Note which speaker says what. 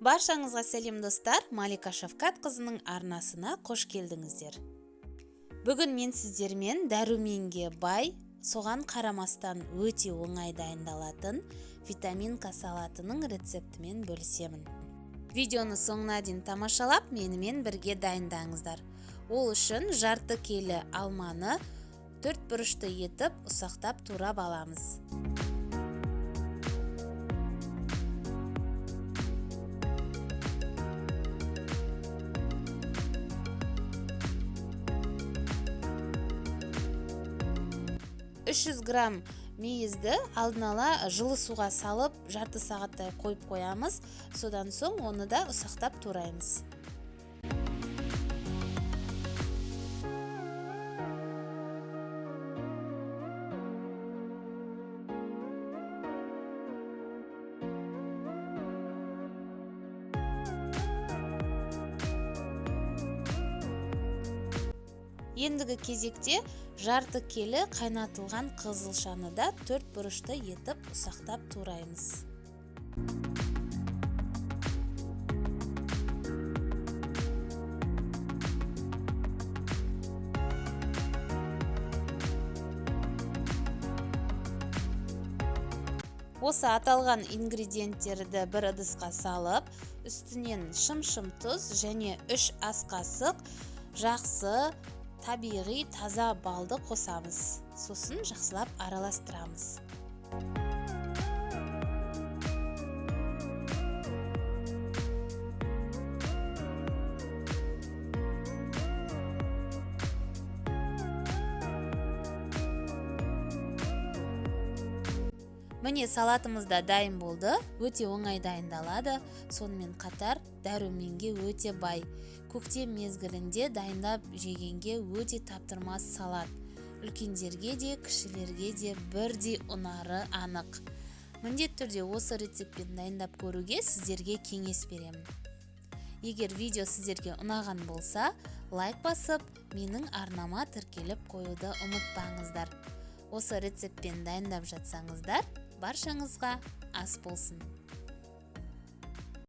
Speaker 1: Баршаңызға сәлем достар, Малика Шавкат қызының арнасына қош келдіңіздер. Бүгін мен сіздермен дәруменге бай, соған қарамастан өте оңай дайындалатын витаминка салатының рецептімен бөлісемін. Видеоны соңына дейін тамашалап, менімен бірге дайындаңыздар. Ол үшін жарты келі алманы 4 бұрышты етіп ұсақтап турап аламыз. 300 грамм мейізді алдын ала жылы суға салып, жарты сағаттай қойып қоямыз. Содан соң оны да ұсақтап тураймыз. Ендігі кезекте жарты келі қайнатылған қызылшаны да 4 бұрышты етіп ұсақтап тураймыз. Осы аталған ингредиенттерді бір ыдысқа салып, үстінен шым-шым тұз және 3 ас қасық жақсы табиғи таза балды қосамыз. Сосын жақсылап араластырамыз. Міне салатымыз да дайын болды. Өте оңай дайындалады. Сонымен қатар дәруменге өте бай. Көктем мезгілінде дайындап жегенге өте таптырмас салат. Үлкендерге де, кішілерге де бірдей ұнары анық. Міндетті түрде осы рецептпен дайындап көруге сіздерге кеңес беремін. Егер видео сіздерге ұнаған болса, лайк басып, менің арнама тіркеліп қоюды ұмытпаңыздар. Осы рецептпен дайындап жатсаңыздар, баршаңызға ас болсын.